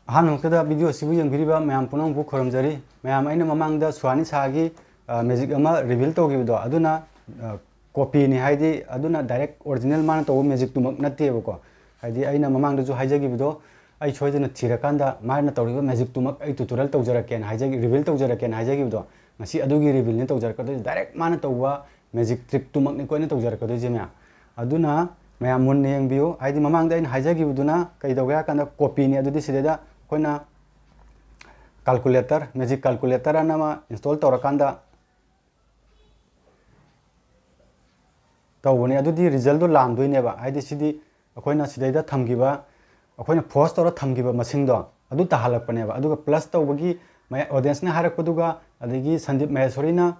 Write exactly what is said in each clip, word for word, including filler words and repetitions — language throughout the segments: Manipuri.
ꯑꯍꯥꯟꯕꯃꯛꯇꯗ video ꯑꯁꯤꯕꯨ ꯌꯦꯡꯕꯤꯔꯤꯕ ꯃꯌꯥꯝ ꯄꯨꯝꯅꯃꯛꯄꯨ ꯈꯨꯔꯨꯝꯖꯔꯤ꯫ ꯃꯌꯥꯝ, ꯑꯩꯅ ꯃꯃꯥꯡꯗ ꯁꯨꯍꯥꯅꯤ ꯁꯥꯒꯤ, ꯑ, magic ꯑꯃ reveal ꯇꯧꯈꯤꯕꯗꯣ, ꯑꯗꯨꯅ, ꯑ, copy ꯅꯤ, ꯍꯥꯏꯗꯤ ꯑꯗꯨꯅ direct original ꯃꯥꯅ ꯇꯧꯕ magic ꯇꯨꯃꯛ ꯅꯠꯇꯦꯕꯀꯣ꯫ ꯍꯥꯏꯗꯤ ꯑꯩꯅ ꯃꯃꯥꯡꯗꯁꯨ ꯍꯥꯏꯖꯈꯤꯕꯗꯣ, ꯑꯩ ꯁꯣꯏꯗꯅ ꯊꯤꯔꯀꯥꯟꯗ ꯃꯥꯅ ꯇꯧꯔꯤꯕ magic ꯇꯨꯃꯛ ꯑꯩ tutorial ꯇꯧꯖꯔꯛꯀꯦꯅ ꯍꯥꯏꯖꯈꯤ-, reveal ꯇꯧꯖꯔꯛꯀꯦꯅ ꯍꯥꯏꯖꯈꯤꯕꯗꯣ, ꯉꯁꯤ ꯑꯗꯨꯒꯤ reveal ꯅꯤ ꯇꯧꯖꯔꯛꯀꯗꯣꯏꯁꯦ꯫ Direct ꯃꯥꯅ ꯇꯧꯕ magic trick ꯇꯨꯃꯛꯅꯤꯀꯣ ꯑꯩꯅ ꯇꯧꯖꯔꯛꯀꯗꯣꯏꯁꯦ ꯃꯌꯥꯝ꯫ ꯑꯗꯨꯅ ꯃꯌꯥꯝ ꯃꯨꯟꯅ ꯌꯦꯡꯕꯤꯌꯨ꯫ ꯍꯥꯏꯗꯤ ꯃꯃꯥꯡꯗ ꯑꯩꯅ ꯍꯥꯏꯖꯈꯤꯕꯗꯨꯅ ꯀꯩꯗꯧꯒꯦ ꯍꯥꯏ ꯀꯥꯟꯗ copy ꯅꯤ꯫ ꯑꯗꯨꯗꯤ ꯁꯤꯗꯩꯗ ꯑꯩꯈꯣꯏꯅ calculator, magic calculator ꯑꯅ ꯑꯃ install ꯇꯧꯔꯀꯥꯟꯗ ꯇꯧꯕꯅꯤ꯫ ꯑꯗꯨꯗꯤ result ꯗꯣ ꯂꯥꯟꯗꯣꯏꯅꯦꯕ꯫ ꯍꯥꯏꯗꯤ ꯁꯤꯗꯤ ꯑꯩꯈꯣꯏꯅ ꯁꯤꯗꯩꯗ ꯊꯝꯈꯤꯕ, ꯑꯩꯈꯣꯏꯅ force ꯇꯧꯔ ꯊꯝꯈꯤꯕ ꯃꯁꯤꯡꯗꯣ ꯑꯗꯨ ꯇꯥꯍꯜꯂꯛꯄꯅꯦꯕ꯫ ꯑꯗꯨꯒ plus ꯇꯧꯕꯒꯤ ꯃꯌꯥ-, audience ꯅ ꯍꯥꯏꯔꯛꯄꯗꯨꯒ, ꯑꯗꯒꯤ ꯁꯟꯗꯤꯞ ꯃꯍꯦꯁꯣꯔꯤꯅ,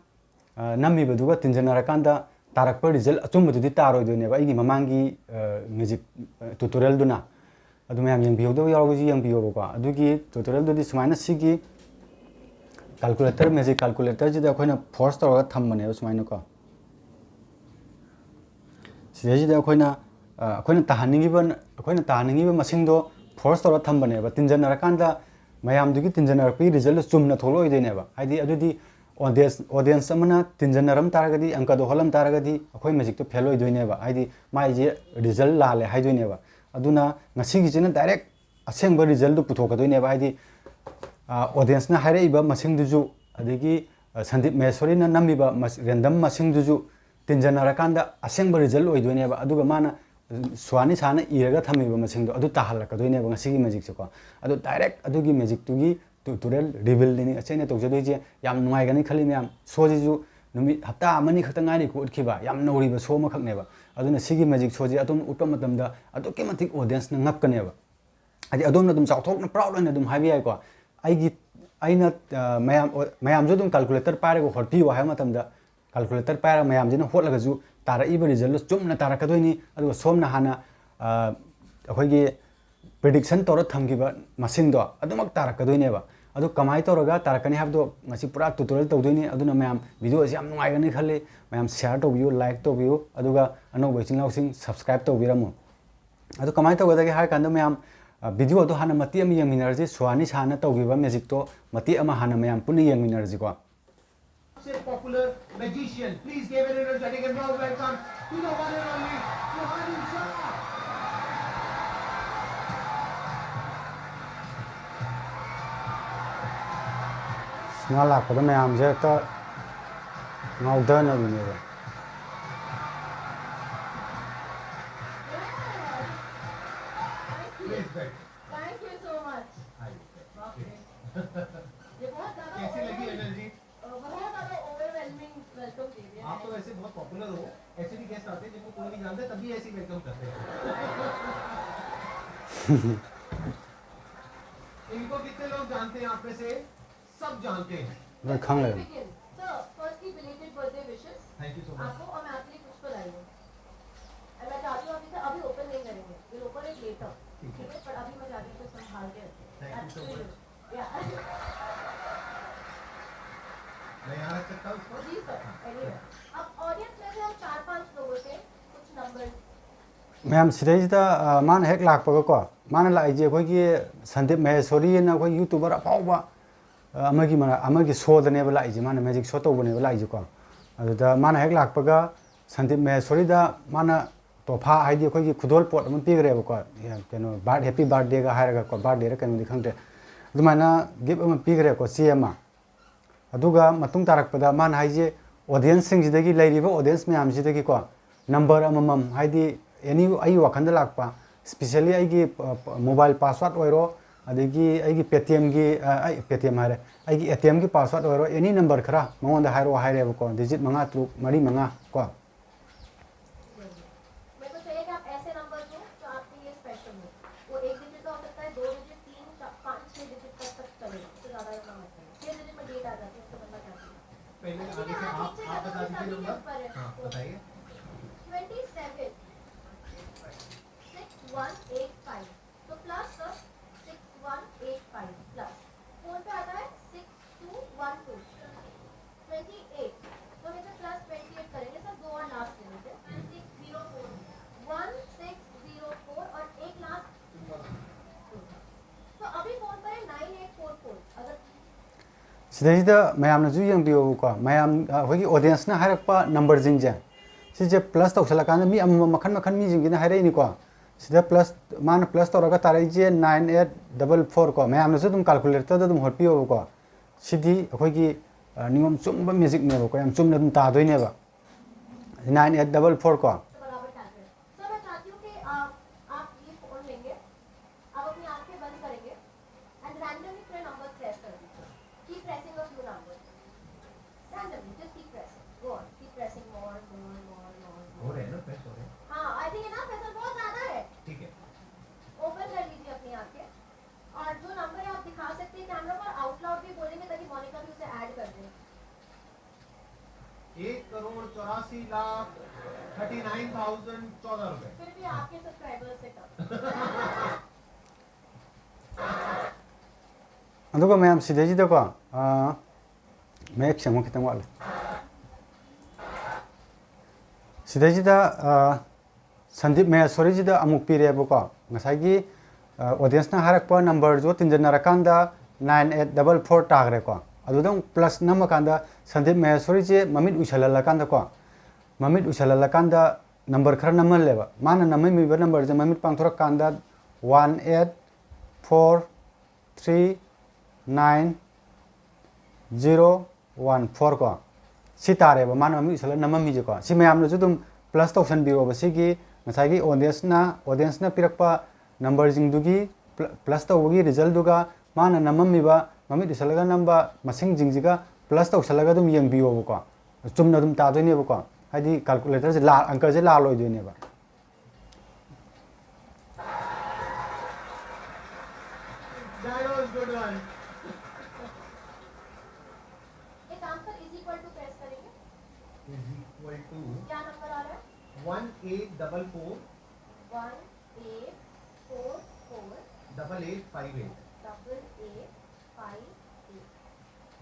ꯑ, ꯅꯝꯃꯤꯕꯗꯨꯒ ꯇꯤꯟꯖꯟꯅꯔꯀꯥꯟꯗ ꯇꯥꯔꯛꯄ result ꯑꯆꯨꯝꯕꯗꯨꯗꯤ ꯇꯥꯔꯣꯏꯗꯣꯏꯅꯦꯕ ꯑꯩꯒꯤ ꯃꯃꯥꯡꯒꯤ, ꯑ, magic, ꯑ, tutorial ꯗꯨꯅ꯫ ꯑꯗꯨ ꯃꯌꯥꯝ ꯌꯦꯡꯕꯤꯍꯧꯗꯕ ꯌꯥꯎꯔꯒꯁꯨ ꯌꯦꯡꯕꯤꯌꯣꯕꯀꯣ꯫ ꯑꯗꯨꯒꯤ tutorial ꯗꯨꯗꯤ ꯁꯨꯃꯥꯏꯅ ꯁꯤꯒꯤ calculator, magic calculator ꯁꯤꯗ ꯑꯩꯈꯣꯏꯅ force ꯇꯧꯔꯒ ꯊꯝꯕꯅꯦꯕ ꯁꯨꯃꯥꯏꯅꯀꯣ꯫ ꯁꯤꯗꯩꯁꯤꯗ ꯑꯩꯈꯣꯏꯅ, ꯑ, ꯑꯩꯈꯣꯏꯅ ꯇꯥꯍꯟꯅꯤꯡꯉꯤꯕ, ꯑꯩꯈꯣꯏꯅ ꯇꯥꯍꯟꯅꯤꯡꯉꯤꯕ ꯃꯁꯤꯡꯗꯣ force ꯇꯧꯔ ꯊꯝꯕꯅꯦꯕ꯫ ꯇꯤꯟꯖꯟꯅꯔꯀꯥꯟꯗ ꯃꯌꯥꯝꯗꯨꯒꯤ ꯇꯤꯟꯖꯟꯅꯔꯛꯄꯒꯤ result ꯇꯣ ꯆꯨꯝꯅ ꯊꯣꯛꯂꯛꯑꯣꯏꯗꯣꯏꯅꯦꯕ꯫ ꯍꯥꯏꯗꯤ ꯑꯗꯨꯗꯤ audience, audience ꯑꯃꯅ ꯇꯤꯟꯖꯟꯅꯔꯝ ꯇꯥꯔꯒꯗꯤ, ꯑꯪꯀꯗꯣ ꯍꯣꯠꯂꯝ ꯇꯥꯔꯒꯗꯤ ꯑꯩꯈꯣꯏ magic ꯇꯣ fail ꯑꯣꯏꯗꯣꯏꯅꯦꯕ꯫ ꯍꯥꯏꯗꯤ ꯃꯥꯏꯁꯦ result ꯂꯥꯜꯂꯦ ꯍꯥꯏꯗꯣꯏꯅꯦꯕ꯫ ꯑꯗꯨꯅ ꯉꯁꯤꯒꯤꯁꯤꯅ direct ꯑꯁꯦꯡꯕ result ꯇꯨ ꯄꯨꯊꯣꯛꯀꯗꯣꯏꯅꯦꯕ꯫ ꯍꯥꯏꯗꯤ, ꯑ, audience ꯅ ꯍꯥꯏꯔꯛꯏꯕ ꯃꯁꯤꯡꯗꯨꯁꯨ, ꯑꯗꯒꯤ, ꯑ, ꯁꯟꯗꯤꯞ ꯃꯍꯦꯁꯣꯔꯤꯅ ꯅꯝꯃꯤꯕ ꯃꯁ-, random ꯃꯁꯤꯡꯗꯨꯁꯨ ꯇꯤꯟꯖꯟꯅꯔꯀꯥꯟꯗ ꯑꯁꯦꯡꯕ result ꯑꯣꯏꯗꯣꯏꯅꯦꯕ꯫ ꯑꯗꯨꯒ ꯃꯥꯅ, ꯑ, ꯁꯨꯍꯥꯅꯤ ꯁꯥꯅ ꯏꯔꯒ ꯊꯝꯃꯤꯕ ꯃꯁꯤꯡꯗꯣ ꯑꯗꯨ ꯇꯥꯍꯜꯂꯛꯀꯗꯣꯏꯅꯦꯕ ꯉꯁꯤꯒꯤ magic ꯁꯦꯀꯣ꯫ ꯑꯗꯨ direct ꯑꯗꯨꯒꯤ magic ꯇꯨꯒꯤ tutorial reveal ꯅꯤ ꯉꯁꯤ ꯑꯩꯅ ꯇꯧꯖꯗꯣꯏꯁꯦ꯫ ꯌꯥꯝ ꯅꯨꯡꯉꯥꯏꯒꯅꯤ ꯈꯜꯂꯤ ꯃꯌꯥꯝ꯫ Show ꯁꯤꯁꯨ ꯅꯨꯃꯤꯠ ꯍꯞꯇꯥ ꯑꯃꯅꯤ ꯈꯛꯇ ꯉꯥꯏꯔꯤꯀꯣ ꯎꯠꯈꯤꯕ, ꯌꯥꯝ ꯅꯧꯔꯤꯕ show ꯑꯃꯈꯛꯅꯦꯕ꯫ ꯑꯗꯨꯅ ꯁꯤꯒꯤ magic show ꯁꯦ ꯑꯗꯨꯝ ꯎꯠꯄ ꯃꯇꯝꯗ ꯑꯗꯨꯛꯀꯤ ꯃꯇꯤꯛ audience ꯅ ꯉꯛꯀꯅꯦꯕ꯫ ꯍꯥꯏꯗꯤ ꯑꯗꯣꯝꯅ ꯑꯗꯨꯝ ꯆꯥꯎꯊꯣꯛꯅ proud ꯑꯣꯏꯅ ꯑꯗꯨꯝ ꯍꯥꯏꯕ ꯌꯥꯏꯀꯣ꯫ ꯑꯩꯒꯤ, ꯑꯩꯅ, ꯑ, ꯃꯌꯥꯝ, ꯑꯣ, ꯃꯌꯥꯝꯁꯨ ꯑꯗꯨꯝ calculator ꯄꯥꯏꯔꯒ ꯍꯣꯠꯄꯤꯌꯨ ꯍꯥꯏꯕ ꯃꯇꯝꯗ, calculator ꯄꯥꯏꯔꯒ ꯃꯌꯥꯝꯁꯤꯅ ꯍꯣꯠꯂꯒꯁꯨ ꯇꯥꯔꯛꯏꯕ result ꯇꯣ ꯆꯨꯝꯅ ꯇꯥꯔꯛꯀꯗꯣꯏꯅꯤ꯫ ꯑꯗꯨꯒ ꯁꯣꯝꯅ ꯍꯥꯟꯅ, ꯑ, ꯑꯩꯈꯣꯏꯒꯤ prediction ꯇꯧꯔ ꯊꯝꯈꯤꯕ ꯃꯁꯤꯡꯗꯣ ꯑꯗꯨꯃꯛ ꯇꯥꯔꯛꯀꯗꯣꯏꯅꯦꯕ꯫ ꯑꯗꯨ ꯀꯃꯥꯏꯅ ꯇꯧꯔꯒ ꯇꯥꯔꯛꯀꯅꯤ ꯍꯥꯏꯕꯗꯣ ꯉꯁꯤ ꯄꯨꯔꯥ tutorial ꯇꯧꯗꯣꯏꯅꯤ꯫ ꯑꯗꯨꯅ ꯃꯌꯥꯝ video ꯑꯁꯤ ꯌꯥꯝ ꯅꯨꯡꯉꯥꯏꯒꯅꯤ ꯈꯜꯂꯤ꯫ ꯃꯌꯥꯝ share ꯇꯧꯕꯤꯌꯨ, like ꯇꯧꯕꯤꯌꯨ, ꯑꯗꯨꯒ ꯑꯅꯧꯕ ꯏꯆꯤꯟ ꯏꯅꯥꯎꯁꯤꯡ subscribe ꯇꯧꯕꯤꯔꯝꯃꯨ꯫ ꯑꯗꯨ ꯀꯃꯥꯏꯅ ꯇꯧꯒꯗꯒꯦ ꯍꯥꯏꯔ ꯀꯥꯟꯗ ꯃꯌꯥꯝ, ꯚꯤꯗꯤꯑꯣꯗꯣ ꯍꯥꯟꯅ ꯃꯇꯦꯛ ꯑꯃ ꯌꯦꯡꯃꯤꯟꯅꯔꯁꯤ꯫ ꯁꯨꯍꯥꯅꯤ ꯁꯥꯍꯅ ꯇꯧꯈꯤꯕ ꯃꯦꯖꯤꯛꯇꯣ ꯃꯇꯦꯛ ꯑꯃ ꯍꯥꯟꯅ ꯃꯌꯥꯝ ꯄꯨꯟꯅ ꯌꯦꯡꯃꯤꯟꯅꯔꯁꯤꯀꯣ꯫ Popular magician. Please give an energetic and warm welcome to the one and only Suhani Shah. ꯁꯨꯃꯥꯏꯅ ꯂꯥꯛꯄꯗ ꯃꯌꯥꯝꯁꯦ ꯍꯦꯛꯇ ꯉꯥꯎꯗꯅꯕꯤꯅꯦꯕ꯫ Please, बैठो। Thank you so much. आइए। बाप रे। ये बहुत ज्यादा कैसी लगी overwhelming- एनर्जी? बहुत ज्यादा ओवरवेलमिंग वेलकम दे दिया आप तो वैसे बहुत पॉपुलर हो, ऐसे भी गेस्ट आते हैं जिनको कोई नहीं जानता, तब भी ऐसे वेलकम करते हैं। इनको कितने लोग जानते हैं आप में से? सब जानते हैं। ꯂꯣꯏ ꯈꯪ ꯂꯩꯔꯝꯃꯦ꯫ Sir, firstly belated birthday wishes. Thank you so much. आपको और मैं आपके लिए कुछ तो लाई हूँ। और मैं चाहती हूँ अभी से अभी ओपन नहीं करेंगे, we'll open it later. ठीक है, पर अभी मैं चाहती हूँ इसको संभाल के रखें. Thank you so much. Yeah. मैं यहाँ रख सकता हूँ इसको? जी सर, anywhere. अब ऑडियंस में से हम चार पांच लोगों से कुछ नंबर ꯃꯌꯥꯝ ꯁꯤꯗꯩꯁꯤꯗ ꯑ, ꯃꯥꯅ ꯍꯦꯛ ꯂꯥꯛꯄꯒꯀꯣ, ꯃꯥꯅ ꯂꯥꯛꯏꯁꯦ ꯑꯩꯈꯣꯏꯒꯤ ꯁꯟꯗꯤꯞ ꯃꯍꯦꯁꯣꯔꯤꯅ ꯑꯩꯈꯣꯏ ꯌꯨꯇꯨꯕꯔ ꯑꯐꯥꯎꯕ ꯑ, ꯑꯃꯒꯤ ꯃꯅꯥ- ꯑꯃꯒꯤ ꯁꯣꯗꯅꯦꯕ ꯂꯥꯛꯏꯁꯦ, ꯃꯥꯅ ꯃꯦꯖꯤꯛ ꯁꯣ ꯇꯧꯕꯅꯦꯕ ꯂꯥꯛꯏꯁꯦꯀꯣ꯫ ꯑꯗꯨꯗ ꯃꯥꯅ ꯍꯦꯛ ꯂꯥꯛꯄꯒ ꯁꯟꯗꯤꯞ ꯃꯍꯦꯁꯣꯔꯤꯗ ꯃꯥꯅ ꯇꯣꯐꯥ, ꯍꯥꯏꯗꯤ ꯑꯩꯈꯣꯏꯒꯤ ꯈꯨꯗꯣꯜ ꯄꯣꯠ ꯑꯃ ꯄꯤꯈ꯭ꯔꯦꯕꯀꯣ, ꯀꯩꯅꯣ, ꯕꯥꯔꯠ ꯍꯦꯄꯤ ꯕꯥꯔꯠꯗꯦꯒ ꯍꯥꯏꯔꯒꯀꯣ, ꯕꯥꯔꯠꯗꯦꯔ ꯀꯩꯅꯣꯗꯤ ꯈꯪꯗ꯭ꯔꯦ, ꯑꯗꯨꯃꯥꯏꯅ ꯒꯤꯐ ꯑꯃ ꯄꯤꯈ꯭ꯔꯦꯀꯣ, ꯆꯦ ꯑꯃ꯫ ꯑꯗꯨꯒ ꯃꯇꯨꯡ ꯇꯥꯔꯛꯄꯗ ꯃꯥꯅ ꯍꯥꯏꯁꯦ, ꯑꯣꯗꯤꯌꯦꯟꯁꯁꯤꯡꯁꯤꯗꯒꯤ, ꯂꯩꯔꯤꯕ ꯑꯣꯗꯤꯌꯦꯟꯁ ꯃꯌꯥꯝꯁꯤꯗꯒꯤꯀꯣ, ꯅꯝꯕꯔ ꯑꯃꯃꯝ, ꯍꯥꯏꯗꯤ ꯑꯦꯅꯤ ꯑꯩꯒꯤ ꯋꯥꯈꯜꯗ ꯂꯥꯛꯄ, ꯏꯁꯄꯤꯁꯦꯜꯂꯤ ꯑꯩꯒꯤ ꯃꯣꯕꯥꯏꯜ ꯄꯥꯁꯋꯥꯔꯗ ꯑꯣꯏꯔꯣ, ꯑꯗꯒꯤ ꯑꯩꯒꯤ ꯄꯦ ꯇꯤ ꯑꯦꯝꯒꯤ, ꯑꯩ ꯄꯦ ꯇꯤ ꯑꯦꯝ ꯍꯥꯏꯔꯦ, ꯑꯩꯒꯤ ꯑꯦ ꯇꯤ ꯑꯦꯝꯒꯤ ꯄꯥꯁꯋꯥꯔꯗ ꯑꯣꯏꯔꯣ, ꯑꯦꯅꯤ ꯅꯝꯕꯔ ꯈꯔ ꯃꯉꯣꯟꯗ ꯍꯥꯏꯔꯛꯑꯣ ꯍꯥꯏꯔꯦꯕꯀꯣ, ꯗꯤꯖꯤꯠ ꯃꯉꯥ, ꯇꯔꯨꯛ, ꯃꯔꯤ, ꯃꯉꯥ ꯀꯣ꯫ मेरे को चाहिए कि आप ऐसे नंबर दो जो आपके लिए स्पेशल हो. वो एक डिजिट का हो सकता है, दो डिजिट, तीन, चार, पाँच, छह डिजिट तक तक चलेगा, उससे ज्यादा का मत करो. छह डिजिट में डेट आ जाती है, उसको बनना चाहती है. पहले आगे से आप आप बता दीजिए नंबर. हाँ, बताइए. Twenty seven six one eight five. तो plus sir, six one eight five plus phone पे आता है six two one two. Twenty eight, तो हम इसे प्लस ट्वेंटी एट करेंगे सर, दो और लास्ट ले लेते हैं. Six zero four, one six zero four और एक लास्ट. ꯁꯤꯗꯩꯁꯤꯗ ꯃꯌꯥꯝꯅꯁꯨ ꯌꯦꯡꯕꯤꯌꯣꯕꯀꯣ, ꯃꯌꯥꯝ ꯑꯩꯈꯣꯏꯒꯤ ꯑꯣꯗꯤꯌꯦꯟꯁꯅ ꯍꯥꯏꯔꯛꯄ ꯅꯝꯕꯔꯁꯤꯡꯁꯦ, ꯁꯤꯁꯦ ꯄ꯭ꯂꯁ ꯇꯧꯁꯜꯂꯀꯥꯟꯗ ꯃꯤ ꯑꯃꯃꯝ ꯃꯈꯜ ꯃꯈꯜ ꯃꯤꯁꯤꯡꯁꯤꯅ ꯍꯥꯏꯔꯛꯏꯅꯤꯀꯣ꯫ ꯁꯤꯗ ꯄ꯭ꯂꯁ, ꯃꯥꯅ ꯄ꯭ꯂꯁ ꯇꯧꯔꯒ ꯇꯥꯔꯛꯏꯁꯦ ꯅꯥꯏꯟ ꯑꯩꯠ ꯗꯕꯜ ꯐꯣꯔ ꯀꯣ꯫ ꯃꯌꯥꯝꯅꯁꯨ ꯑꯗꯨꯝ ꯀꯥꯜꯀꯨꯂꯦꯇꯔꯗ ꯑꯗꯨꯝ ꯍꯣꯠꯄꯤꯌꯣꯕꯀꯣ꯫ ꯁꯤꯗꯤ ꯑꯩꯈꯣꯏꯒꯤ ꯑ, ꯅꯤꯌꯣꯝ ꯆꯨꯝꯕ ꯃꯦꯖꯤꯛꯅꯦꯕꯀꯣ, ꯌꯥꯝ ꯆꯨꯝꯅ ꯑꯗꯨꯝ ꯇꯥꯗꯣꯏꯅꯦꯕ꯫ ꯅꯥꯏꯟ ꯑꯩꯠ ꯗꯕꯜ ꯐꯣꯔ ꯀꯣ꯫ तो बराबर टाइम है। सर, मैं चाहती हूँ कि आप, आप ये फोन लेंगे, आप अपनी आंखें बंद करेंगे and randomly पूरे नंबर प्रेस कर दीजिए। Keep pressing a few numbers. Randomly, just keep pressing. Go on, keep pressing more, more, more, more, more. हो रहे हैं ना, प्रेस हो रहे हैं। हाँ, आई थिंक ना प्रेशर बहुत ज्यादा है। ठीक है। ओपन कर लीजिए अपनी आंखें और जो नंबर है आप दिखा सकते हैं कैमरा पर, आउट लाउड भी बोलेंगे ताकि मोनिका भी उसे ऐड कर दे। एक करोड़ चौरासी लाख थर्टी नाइन थाउजेंड चौदह रुपए। फिर भी आपके सब्सक्राइबर्स से कम। ꯑꯗꯨꯒ ꯃꯌꯥꯝ ꯁꯤꯗꯩꯁꯤꯗꯀꯣ, ꯑ, ꯃꯌꯦꯛ ꯁꯦꯡꯕ ꯈꯤꯇꯪ ꯋꯥꯠꯂꯦ꯫ ꯁꯤꯗꯩꯁꯤꯗ, ꯑ, ꯁꯟꯗꯤꯞ ꯃꯍꯦꯁꯣꯔꯤꯁꯤꯗ ꯑꯃꯨꯛ ꯄꯤꯔꯦꯕꯀꯣ꯫ ꯉꯁꯥꯏꯒꯤ, ꯑ, ꯑꯣꯗꯤꯌꯦꯟꯁꯅ ꯍꯥꯏꯔꯛꯄ ꯅꯝꯕꯔꯁꯨ ꯇꯤꯟꯖꯟꯅꯔꯀꯥꯟꯗ ꯅꯥꯏꯟ ꯑꯩꯠ ꯗꯕꯜ ꯐꯣꯔ ꯇꯥꯈ꯭ꯔꯦꯀꯣ꯫ ꯑꯗꯨꯗ ꯑꯃꯨꯛ ꯄ꯭ꯂꯁ ꯅꯝꯃꯀꯥꯟꯗ ꯁꯟꯗꯤꯞ ꯃꯍꯦꯁꯣꯔꯤꯁꯦ ꯃꯃꯤꯠ ꯎꯏꯁꯜꯍꯜꯂꯀꯥꯟꯗꯀꯣ, ꯃꯃꯤꯠ ꯎꯏꯁꯜꯍꯜꯂꯀꯥꯟꯗ ꯅꯝꯕꯔ ꯈꯔ ꯅꯝꯍꯜꯂꯦꯕ꯫ ꯃꯥꯅ ꯅꯝꯍꯟꯕꯤꯕ ꯅꯝꯕꯔꯁꯦ ꯃꯃꯤꯠ ꯄꯥꯡꯊꯣꯔꯛꯀꯥꯟꯗ one eight four three nine zero one four ꯀꯣ꯫ ꯁꯤ ꯇꯥꯔꯦꯕ ꯃꯥꯅ ꯃꯃꯤꯠ ꯎꯏꯁꯜꯂꯒ ꯅꯝꯃꯝꯃꯤꯁꯦꯀꯣ꯫ ꯁꯤ ꯃꯌꯥꯝꯅꯁꯨ ꯑꯗꯨꯝ ꯄ꯭ꯂꯁ ꯇꯧꯁꯟꯕꯤꯔꯣꯕ꯫ ꯁꯤꯒꯤ ꯉꯁꯥꯏꯒꯤ ꯑꯣꯗꯤꯌꯦꯟꯁꯅ, ꯑꯣꯗꯤꯌꯦꯟꯁꯅ ꯄꯤꯔꯛꯄ ꯅꯝꯕꯔꯁꯤꯡꯗꯨꯒꯤ ꯄ꯭ꯂ-, ꯄ꯭ꯂꯁ ꯇꯧꯕꯒꯤ ꯔꯤꯖꯜꯗꯨꯒ ꯃꯥꯅ ꯅꯝꯃꯝꯃꯤꯕ ꯃꯃꯤꯠ ꯎꯏꯁꯜꯂꯒ ꯅꯝꯕ ꯃꯁꯤꯡꯁꯤꯡꯁꯤꯒ ꯄ꯭ꯂꯁ ꯇꯧꯁꯜꯂꯒ ꯑꯗꯨꯝ ꯌꯦꯡꯕꯤꯌꯣꯕꯀꯣ꯫ ꯆꯨꯝꯅ ꯑꯗꯨꯝ ꯇꯥꯗꯣꯏꯅꯦꯕꯀꯣ꯫ ꯍꯥꯏꯗꯤ ꯀꯥꯜꯀꯨꯂꯦꯇꯔꯁꯦ ꯂꯥ-, ꯑꯪꯀꯁꯦ ꯂꯥꯜꯂꯣꯏꯗꯣꯏꯅꯦꯕ꯫ That was good one. एक answer is equal to press करेंगे। Is equal to क्या नंबर आ रहा है? One eight double four. One eight four four. Double eight five eight. Double eight five eight.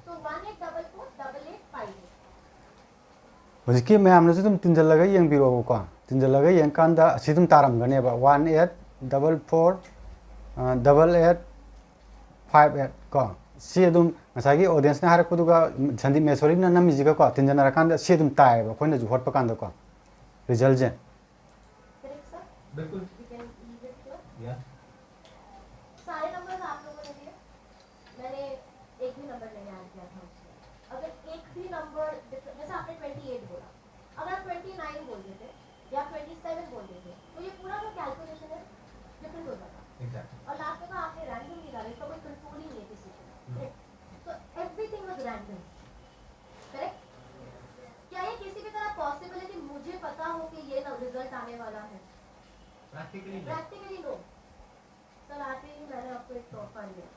So one eight double four double eight five eight. ꯍꯧꯖꯤꯛꯀꯤ ꯃꯌꯥꯝꯅꯁꯨ ꯑꯗꯨꯝ ꯇꯤꯟꯖꯜꯂꯒ ꯌꯦꯡꯕꯤꯔꯣꯕꯀꯣ꯫ ꯇꯤꯟꯖꯜꯂꯒ ꯌꯦꯡꯀꯥꯟꯗ ꯑꯁꯤ ꯑꯗꯨꯝ ꯇꯥꯔꯝꯒꯅꯦꯕ, one eight double four double eight five eight ꯀꯣ꯫ ꯁꯤ ꯑꯗꯨꯝ ꯉꯁꯥꯏꯒꯤ ꯑꯣꯗꯤꯌꯦꯟꯁꯅ ꯍꯥꯏꯔꯛꯄꯗꯨꯒ ꯁꯟꯗꯤꯞ ꯃꯍꯦꯁꯣꯔꯤꯅ ꯅꯝꯃꯤꯁꯤꯒꯀꯣ ꯊꯤꯟꯖꯟꯅꯔꯀꯥꯟꯗ ꯁꯤ ꯑꯗꯨꯝ ꯇꯥꯏꯌꯦꯕ ꯑꯩꯈꯣꯏꯅꯁꯨ ꯍꯣꯠꯄ ꯀꯥꯟꯗꯀꯣ ꯔꯤꯖꯜꯁꯦ꯫ Correct, sir? बिल्कुल We can leave it here. या सारे नंबर्स आप लोगों ने दिए, मैंने एक भी नंबर नहीं ऐड किया था उसमें। अगर एक भी नंबर डिफरेंट, जैसे आपने ट्वेंटी एट बोला, अगर आप ट्वेंटी नाइन बोल देते या ट्वेंटी सेवन बोल देते तो ये पूरा जो कैलकुलेशन है डिफरेंट हो जाता। एग्जैक्टली और लास्ट में तो आपने रैंडम निकाला, इसका कोई कंट्रोल ही नहीं है किसी पे। तो एवरीथिंग वाज रैंडम, करेक्ट? क्या ये किसी भी तरह पॉसिबल है कि मुझे पता हो कि ये रिजल्ट आने वाला है? Practically practically no. सर, आते ही मैंने आपको एक तोहफा दिया।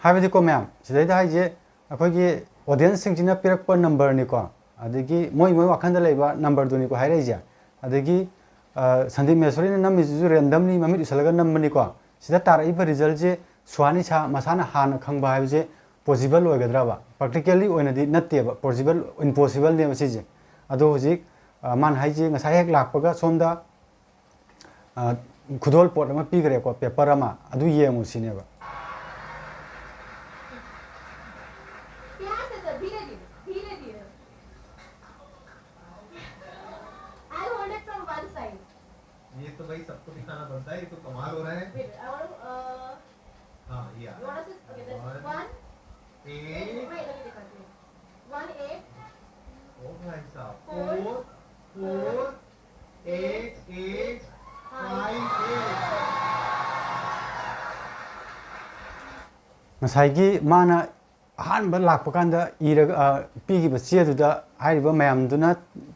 ꯍꯥꯏꯕꯗꯤꯀꯣ ꯃꯌꯥꯝ ꯁꯤꯗꯩꯗ ꯍꯥꯏꯁꯦ ꯑꯩꯈꯣꯏꯒꯤ ꯑꯣꯗꯤꯌꯦꯟꯁꯁꯤꯡꯁꯤꯅ ꯄꯤꯔꯛꯄ ꯅꯝꯕꯔꯅꯤꯀꯣ ꯑꯗꯒꯤ ꯃꯣꯏ ꯃꯣꯏ ꯋꯥꯈꯜꯗ ꯂꯩꯕ ꯅꯝꯕꯔꯗꯨꯅꯤꯀꯣ ꯍꯥꯏꯔꯛꯏꯁꯦ꯫ ꯑꯗꯒꯤ ꯁꯟꯗꯤꯞ ꯃꯍꯦꯁꯣꯔꯤꯅ ꯅꯝꯃꯤꯁꯤꯁꯨ ꯔꯦꯟꯗꯝꯂꯤ ꯃꯃꯤꯠ ꯎꯁꯜꯂꯒ ꯅꯝꯕꯅꯤꯀꯣ꯫ ꯁꯤꯗ ꯇꯥꯔꯛꯏꯕ ꯔꯤꯖꯜꯁꯦ ꯁꯨꯍꯥꯟ ꯏꯁꯥ ꯃꯁꯥꯅ ꯍꯥꯟꯅ ꯈꯪꯕ ꯍꯥꯏꯕꯁꯦ ꯄꯣꯁꯤꯕꯜ ꯑꯣꯏꯒꯗ꯭ꯔꯕ? ꯄ꯭ꯔꯦꯛꯇꯤꯀꯦꯜꯂꯤ ꯑꯣꯏꯅꯗꯤ ꯅꯠꯇꯦꯕ, ꯄꯣꯁꯤꯕꯜ ꯏꯝꯄꯣꯁꯤꯕꯜꯅꯦꯕ ꯁꯤꯁꯦ꯫ ꯑꯗꯣ ꯍꯧꯖꯤꯛ ꯃꯥꯅ ꯍꯥꯏꯁꯦ ꯉꯁꯥꯏ ꯍꯦꯛ ꯂꯥꯛꯄꯒ ꯁꯣꯝꯗ ꯈꯨꯗꯣꯜ ꯄꯣꯠ ꯑꯃ ꯄꯤꯈ꯭ꯔꯦꯀꯣ, ꯄꯦꯄꯔ ꯑꯃ, ꯑꯗꯨ ꯌꯦꯡꯉꯨ ꯁꯤꯅꯦꯕ꯫ प्यार से सर, धीरे धीरे, धीरे धीरे। I hold it from one side. ये तो भाई सबको दिखाना पड़ता है, ये तो कमाल हो रहा है। Wait, I want to. Uh, हाँ, ये आ you want to? Okay, this One. One. Eight मैं इधर दिखाती हूँ. One eight. ओ भाई साहब, Four. Four four eight eight हाँ. Five eight. ꯉꯁꯥꯏꯒꯤ ꯃꯥꯅ ꯑꯍꯥꯟꯕ ꯂꯥꯛꯄ ꯀꯥꯟꯗ ꯏꯔꯒ ꯄꯤꯈꯤꯕ ꯆꯦꯗꯨꯗ ꯍꯥꯏꯔꯤꯕ ꯃꯌꯥꯝꯗꯨꯅ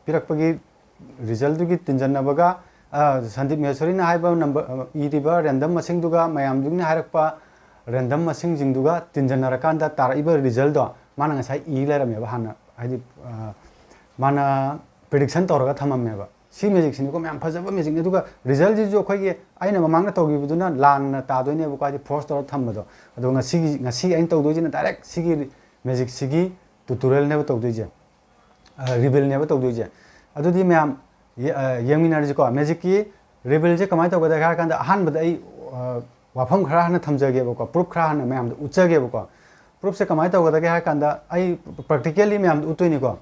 ꯄꯤꯔꯛꯄꯒꯤ ꯔꯤꯖꯜꯗꯨꯒꯤ ꯇꯤꯟꯖꯟꯅꯕꯒ ꯁꯟꯗꯤꯞ ꯃꯍꯦꯁꯣꯔꯤꯅ ꯍꯥꯏꯕ ꯅꯝꯕꯔ ꯏꯔꯤꯕ ꯔꯦꯟꯗꯝ ꯃꯁꯤꯡꯗꯨꯒ ꯃꯌꯥꯝꯗꯨꯅ ꯍꯥꯏꯔꯛꯄ ꯔꯦꯟꯗꯝ ꯃꯁꯤꯡꯁꯤꯡꯗꯨꯒ ꯇꯤꯟꯖꯟꯅꯔꯀꯥꯟꯗ ꯇꯥꯔꯛꯏꯕ ꯔꯤꯖꯜꯗꯣ ꯃꯥꯅ ꯉꯁꯥꯏ ꯏ ꯂꯩꯔꯝꯃꯦꯕ꯫ ꯍꯥꯟꯅ ꯍꯥꯏꯗꯤ ꯃꯥꯅ ꯄ꯭ꯔꯤꯗꯤꯛꯁꯟ ꯇꯧꯔꯒ ꯊꯝꯃꯝꯃꯦꯕ꯫ ꯁꯤ ꯃꯦꯖꯤꯛꯁꯤꯅꯤꯀꯣ ꯃꯌꯥꯝ, ꯐꯖꯕ ꯃꯦꯖꯤꯛꯅꯤ꯫ ꯑꯗꯨꯒ ꯔꯤꯖꯜꯁꯤꯁꯨ ꯑꯩꯈꯣꯏꯒꯤ ꯑꯩꯅ ꯃꯃꯥꯡꯗ ꯇꯧꯈꯤꯕꯗꯨꯅ ꯂꯥꯟꯅ ꯇꯥꯗꯣꯏꯅꯦꯕꯀꯣ, ꯍꯥꯏꯗꯤ ꯐꯣꯔꯁ ꯇꯧꯔꯒ ꯊꯝꯕꯗꯣ꯫ ꯑꯗꯣ ꯉꯁꯤꯒꯤ ꯉꯁꯤ ꯑꯩꯅ ꯇꯧꯗꯣꯏꯁꯤꯅ ꯗꯥꯏꯔꯦꯛ ꯁꯤꯒꯤ ꯃꯦꯖꯤꯛꯁꯤꯒꯤ ꯇ꯭ꯌꯨꯇꯣꯔꯤꯌꯦꯜꯅꯦꯕ ꯇꯧꯗꯣꯏꯁꯦ, ꯔꯤꯕꯤꯜꯅꯦꯕ ꯇꯧꯗꯣꯏꯁꯦ꯫ ꯑꯗꯨꯗꯤ ꯃꯌꯥꯝ ꯌꯦꯡꯃꯤꯟꯅꯔꯁꯤꯀꯣ꯫ ꯃꯦꯖꯤꯛꯀꯤ ꯔꯤꯕꯤꯜꯁꯦ ꯀꯃꯥꯏꯅ ꯇꯧꯒꯗꯒꯦ ꯍꯥꯏꯔ ꯀꯥꯟꯗ ꯑꯍꯥꯟꯕꯗ ꯑꯩ ꯋꯥꯐꯝ ꯈꯔ ꯍꯥꯟꯅ ꯊꯝꯖꯒꯦꯕꯀꯣ, ꯄ꯭ꯔꯨꯞ ꯈꯔ ꯍꯥꯟꯅ ꯃꯌꯥꯝꯗ ꯎꯠꯆꯒꯦꯕꯀꯣ꯫ ꯄ꯭ꯔꯨꯞꯁꯦ ꯀꯃꯥꯏꯅ ꯇꯧꯒꯗꯒꯦ ꯍꯥꯏ ꯀꯥꯟꯗ, ꯑꯩ ꯄ꯭ꯔꯦꯛꯇꯤꯀꯦꯜꯂꯤ ꯃꯌꯥꯝꯗ ꯎꯠꯇꯣꯏꯅꯤꯀꯣ꯫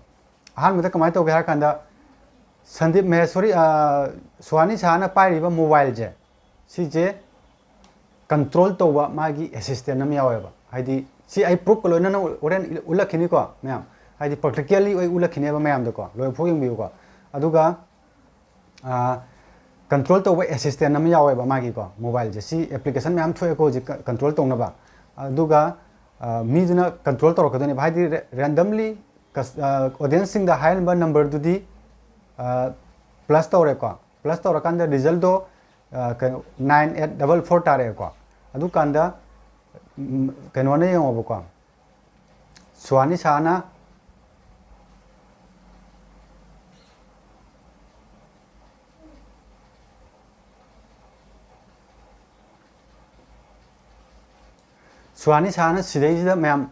ꯑꯍꯥꯟꯕꯗ ꯀꯃꯥꯏꯅ ꯇꯧꯒꯦ ꯍꯥꯏ ꯀꯥꯟꯗ, ꯁꯟꯗꯤꯞ ꯃꯍꯦꯁꯣꯔꯤ, ꯁꯨꯍꯥꯅꯤ ꯁꯍꯥꯅ ꯄꯥꯏꯔꯤꯕ ꯃꯣꯕꯥꯏꯜꯁꯦ, ꯁꯤꯁꯦ ꯀꯟꯇ꯭ꯔꯣꯜ ꯇꯧꯕ ꯃꯥꯒꯤ ꯑꯦꯁꯤꯁꯇꯦꯟ ꯑꯃ ꯌꯥꯎꯋꯦꯕ꯫ ꯍꯥꯏꯗꯤ ꯁꯤ ꯑꯩ ꯄ꯭ꯔꯨꯞꯀ ꯂꯣꯏꯅꯅ ꯍꯣꯔꯦꯟ ꯎꯠꯂꯛꯈꯤꯅꯤꯀꯣ ꯃꯌꯥꯝ, ꯍꯥꯏꯗꯤ ꯄ꯭ꯔꯦꯛꯇꯤꯀꯦꯜꯂꯤ ꯑꯩ ꯎꯠꯂꯛꯈꯤꯅꯦꯕ ꯃꯌꯥꯝꯗꯀꯣ, ꯂꯣꯏꯐꯥꯎ ꯌꯦꯡꯕꯤꯌꯨꯀꯣ꯫ ꯑꯗꯨꯒ ꯀꯟꯇ꯭ꯔꯣꯜ ꯇꯧꯕ ꯑꯦꯁꯤꯁꯇꯦꯟ ꯑꯃ ꯌꯥꯎꯋꯦꯕ ꯃꯥꯒꯤꯀꯣ, ꯃꯣꯕꯥꯏꯜꯁꯦ꯫ ꯁꯤ ꯑꯦꯄ꯭ꯂꯤꯀꯦꯁꯟ ꯃꯌꯥꯝ ꯊꯣꯛꯑꯦꯀꯣ ꯍꯧꯖꯤꯛ ꯀꯟꯇ꯭ꯔꯣꯜ ꯇꯧꯅꯕ꯫ ꯑꯗꯨꯒ ꯃꯤꯗꯨꯅ ꯀꯟꯇ꯭ꯔꯣꯜ ꯇꯧꯔꯛꯀꯗꯣꯏꯅꯦꯕ, ꯍꯥꯏꯗꯤ ꯔꯦꯟꯗꯝꯂꯤ ꯑꯣꯗꯤꯌꯦꯟꯁꯁꯤꯡꯗ ꯍꯥꯏꯍꯟꯕ ꯅꯝꯕꯔꯗꯨꯗꯤ ꯄ꯭ꯂꯁ ꯇꯧꯔꯦꯀꯣ꯫ ꯄ꯭ꯂꯁ ꯇꯧꯔꯀꯥꯟꯗ ꯔꯤꯖꯜꯗꯣ ꯀꯩꯅꯣ, ꯅꯥꯏꯟ ꯑꯩꯠ ꯗꯕꯜ ꯐꯣꯔ ꯇꯥꯔꯛꯑꯦꯀꯣ꯫ ꯑꯗꯨꯀꯥꯟꯗ ꯀꯩꯅꯣꯅ ꯌꯦꯡꯉꯣꯕꯀꯣ, ꯁꯨꯍꯥꯅꯤ ꯁꯍꯥꯅ ꯁꯨꯍꯥꯅꯤ ꯁꯍꯥꯅ ꯁꯤꯗꯩꯁꯤꯗ ꯃꯌꯥꯝ,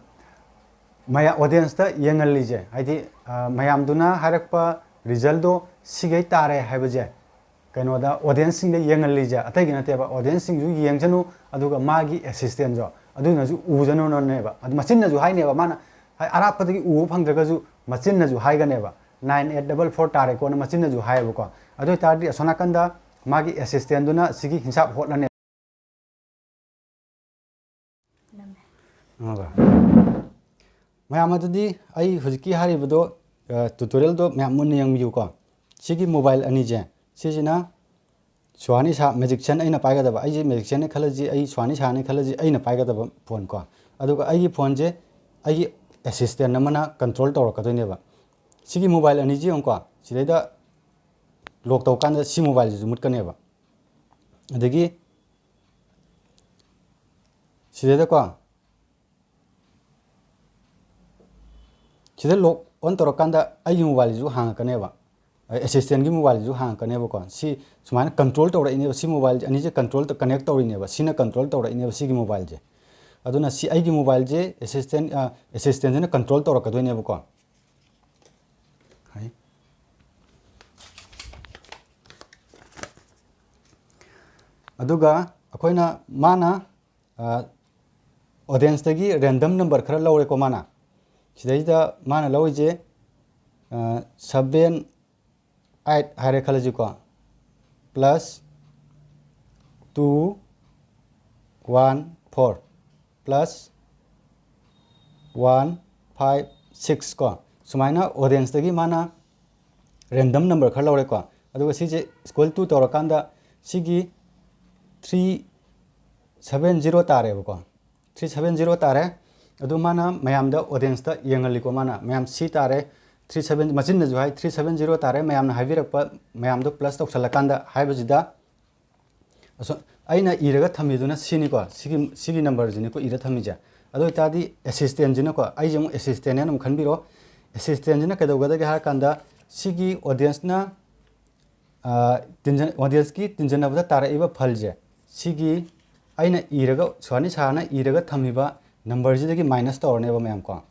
ꯃꯌꯥ ꯑꯣꯗꯤꯌꯦꯟꯁꯇ ꯌꯦꯡꯍꯜꯂꯤꯁꯦ, ꯍꯥꯏꯗꯤ ꯃꯌꯥꯝꯗꯨꯅ ꯍꯥꯏꯔꯛꯄ ꯔꯤꯖꯜꯗꯣ ꯁꯤꯈꯩ ꯇꯥꯔꯦ ꯍꯥꯏꯕꯁꯦ ꯀꯩꯅꯣꯗ ꯑꯣꯗꯤꯌꯦꯟꯁꯁꯤꯡꯗ ꯌꯦꯡꯍꯜꯂꯤꯁꯦ ꯑꯇꯩꯒꯤ ꯅꯠꯇꯦꯕ꯫ ꯑꯣꯗꯤꯌꯦꯟꯁꯁꯤꯡꯁꯨ ꯌꯦꯡꯁꯅꯨ, ꯑꯗꯨꯒ ꯃꯥꯒꯤ ꯑꯦꯁꯤꯁꯇꯦꯟꯁꯨ ꯑꯗꯨꯅꯁꯨ ꯎꯖꯅꯨꯅꯦꯕ꯫ ꯑꯗꯨ ꯃꯆꯤꯟꯅꯁꯨ ꯍꯥꯏꯅꯦꯕ, ꯃꯥꯅ ꯑꯔꯥꯞꯄꯗꯒꯤ ꯎꯕ ꯐꯪꯗ꯭ꯔꯒꯁꯨ ꯃꯆꯤꯟꯅꯁꯨ ꯍꯥꯏꯒꯅꯦꯕ, ꯅꯥꯏꯟ ꯑꯩꯠ ꯗꯕꯜ ꯐꯣꯔ ꯇꯥꯔꯦꯀꯣꯅ ꯃꯆꯤꯟꯅꯁꯨ ꯍꯥꯏꯌꯦꯕꯀꯣ꯫ ꯑꯗꯨ ꯑꯣꯏꯇꯥꯔꯗꯤ ꯑꯁꯣꯝ ꯅꯥꯀꯟꯗ ꯃꯥꯒꯤ ꯑꯦꯁꯤꯁꯇꯦꯟꯗꯨꯅ ꯁꯤꯒꯤ ꯍꯤꯡꯁꯥꯞ ꯍꯣꯠꯂꯅꯦꯕ꯫ ꯃꯌꯥꯝ ꯑꯗꯨꯗꯤ ꯑꯩ ꯍꯧꯖꯤꯛꯀꯤ ꯍꯥꯏꯔꯤꯕꯗꯣ, ꯇ꯭ꯌꯨꯇꯣꯔꯤꯌꯦꯜꯗꯣ ꯃꯌꯥꯝ ꯃꯨꯟꯅ ꯌꯦꯡꯕꯤꯌꯨꯀꯣ꯫ ꯁꯤꯒꯤ ꯃꯣꯕꯥꯏꯜ ꯑꯅꯤꯁꯦ, ꯁꯤꯁꯤꯅ ꯁꯨꯍꯥꯅꯤ ꯁꯍꯥ, ꯃꯦꯖꯤꯛꯁꯤꯌꯟ ꯑꯩꯅ ꯄꯥꯏꯒꯗꯕ, ꯑꯩꯁꯦ ꯃꯦꯖꯤꯛꯁꯤꯌꯟꯅꯤ ꯈꯜꯂꯁꯤ, ꯑꯩ ꯁꯨꯍꯥꯅꯤ ꯁꯍꯥꯅꯤ ꯈꯜꯂꯁꯤ, ꯑꯩꯅ ꯄꯥꯏꯒꯗꯕ ꯐꯣꯟ ꯀꯣ꯫ ꯑꯗꯨꯒ ꯑꯩꯒꯤ ꯐꯣꯟꯁꯦ ꯑꯩꯒꯤ ꯑꯦꯁꯤꯁꯇꯦꯟ ꯑꯃꯅ ꯀꯟꯇ꯭ꯔꯣꯜ ꯇꯧꯔꯛꯀꯗꯣꯏꯅꯦꯕ꯫ ꯁꯤꯒꯤ ꯃꯣꯕꯥꯏꯜ ꯑꯅꯤꯁꯤ ꯌꯦꯡꯉꯨꯀꯣ, ꯁꯤꯗꯩꯗ ꯂꯣꯛ ꯇꯧꯀꯥꯟꯗ ꯁꯤ ꯃꯣꯕꯥꯏꯜꯁꯤꯁꯨ ꯃꯨꯠꯀꯅꯦꯕ꯫ ꯑꯗꯒꯤ ꯁꯤꯗꯩꯗꯀꯣ, ꯁꯤꯗ ꯂꯣꯛ ꯑꯣꯟ ꯇꯧꯔꯀꯥꯟꯗ ꯑꯩꯒꯤ ꯃꯣꯕꯥꯏꯜꯁꯤꯁꯨ ꯍꯥꯡꯉꯛꯀꯅꯦꯕ, ꯑꯦꯁꯤꯁꯇꯦꯟꯒꯤ ꯃꯣꯕꯥꯏꯜꯁꯤꯁꯨ ꯍꯥꯡꯉꯛꯀꯅꯦꯕꯀꯣ꯫ ꯁꯤ ꯁꯨꯃꯥꯏꯅ ꯀꯟꯇ꯭ꯔꯣꯜ ꯇꯧꯔꯛꯏꯅꯦꯕ, ꯁꯤ ꯃꯣꯕꯥꯏꯜ ꯑꯅꯤꯁꯦ ꯀꯟꯇ꯭ꯔꯣꯜ ꯀꯅꯦꯛ ꯇꯧꯔꯤꯅꯦꯕ, ꯁꯤꯅ ꯀꯟꯇ꯭ꯔꯣꯜ ꯇꯧꯔꯛꯏꯅꯦꯕ ꯁꯤꯒꯤ ꯃꯣꯕꯥꯏꯜꯁꯦ꯫ ꯑꯗꯨꯅ ꯁꯤ ꯑꯩꯒꯤ ꯃꯣꯕꯥꯏꯜꯁꯦ ꯑꯦꯁꯤꯁꯇꯦꯟ, ꯑꯦꯁꯤꯁꯇꯦꯟꯁꯤꯅ ꯀꯟꯇ꯭ꯔꯣꯜ ꯇꯧꯔꯛꯀꯗꯣꯏꯅꯦꯕꯀꯣ꯫ ꯍꯥꯏ꯫ ꯑꯗꯨꯒ ꯑꯩꯈꯣꯏꯅ, ꯃꯥꯅ ꯑꯣꯗꯤꯌꯦꯟꯁꯇꯒꯤ ꯔꯦꯟꯗꯝ ꯅꯝꯕꯔ ꯈꯔ ꯂꯧꯔꯦꯀꯣ꯫ ꯃꯥꯅ ꯁꯤꯗꯩꯁꯤꯗ ꯃꯥꯅ ꯂꯧꯔꯤꯁꯦ ꯁꯕꯦꯟ ꯑꯩꯠ ꯍꯥꯏꯔꯦ ꯈꯜꯂꯁꯤꯀꯣ, plus two one four plus one five six ꯀꯣ꯫ ꯁꯨꯃꯥꯏꯅ ꯑꯣꯗꯤꯌꯦꯟꯁꯇꯒꯤ ꯃꯥꯅ ꯔꯦꯟꯗꯝ ꯅꯝꯕꯔ ꯈꯔ ꯂꯧꯔꯦꯀꯣ꯫ ꯑꯗꯨꯒ ꯁꯤꯁꯦ ꯏꯁꯀ꯭ꯋꯦꯜ ꯇꯨ ꯇꯧꯔꯀꯥꯟꯗ ꯁꯤꯒꯤ ꯊ꯭ꯔꯤ ꯁꯕꯦꯟ ꯖꯤꯔꯣ ꯇꯥꯔꯦꯕꯀꯣ꯫ ꯊ꯭ꯔꯤ ꯁꯕꯦꯟ ꯖꯤꯔꯣ ꯇꯥꯔꯦ꯫ ꯑꯗꯨ ꯃꯥꯅ ꯃꯌꯥꯝꯗ, ꯑꯣꯗꯤꯌꯦꯟꯁꯇ ꯌꯦꯡꯍꯜꯂꯤꯀꯣ꯫ ꯃꯥꯅ, "ꯃꯌꯥꯝ ꯁꯤ ꯇꯥꯔꯦ, ꯊ꯭ꯔꯤ ꯁꯕꯦꯟ", ꯃꯆꯤꯟꯅꯁꯨ ꯍꯥꯏ, "ꯊ꯭ꯔꯤ ꯁꯕꯦꯟ ꯖꯤꯔꯣ ꯇꯥꯔꯦ", ꯃꯌꯥꯝꯅ ꯍꯥꯏꯕꯤꯔꯛꯄ ꯃꯌꯥꯝꯗꯣ ꯄ꯭ꯂꯁ ꯇꯧꯁꯜꯂꯀꯥꯟꯗ ꯍꯥꯏꯕꯁꯤꯗ, ꯑꯁꯣ-, ꯑꯩꯅ ꯏꯔꯒ ꯊꯝꯃꯤꯗꯨꯅ ꯁꯤꯅꯤꯀꯣ, ꯁꯤꯒꯤ, ꯁꯤꯒꯤ ꯅꯝꯕꯔꯁꯤꯅꯤꯀꯣ ꯏꯔ ꯊꯝꯃꯤꯁꯦ꯫ ꯑꯗꯨ ꯑꯣꯏꯇꯥꯔꯗꯤ ꯑꯦꯁꯤꯁꯇꯦꯟꯁꯤꯅꯀꯣ, ꯑꯩꯁꯦ ꯑꯃꯨꯛ ꯑꯦꯁꯤꯁꯇꯦꯟ ꯍꯥꯏꯅ ꯑꯃꯨꯛ ꯈꯟꯕꯤꯔꯣ꯫ ꯑꯦꯁꯤꯁꯇꯦꯟꯁꯤꯅ ꯀꯩꯗꯧꯒꯗꯒꯦ ꯍꯥꯏꯔ ꯀꯥꯟꯗ, ꯁꯤꯒꯤ ꯑꯣꯗꯤꯌꯦꯟꯁꯅ, ꯑ, ꯇꯤꯟꯖꯟ-, ꯑꯣꯗꯤꯌꯦꯟꯁꯀꯤ ꯇꯤꯟꯖꯟꯅꯕꯗ ꯇꯥꯔꯛꯏꯕ ꯐꯜꯁꯦ, ꯁꯤꯒꯤ ꯑꯩꯅ ꯏꯔꯒ, ꯁꯨꯍꯥꯅꯤ ꯁꯥꯍꯥꯅ ꯏꯔꯒ ꯊꯝꯃꯤꯕ ꯅꯝꯕꯔꯁꯤꯗꯒꯤ ꯃꯥꯏꯅꯁ ꯇꯧꯔꯅꯦꯕ ꯃꯌꯥꯝ ꯀꯣ꯫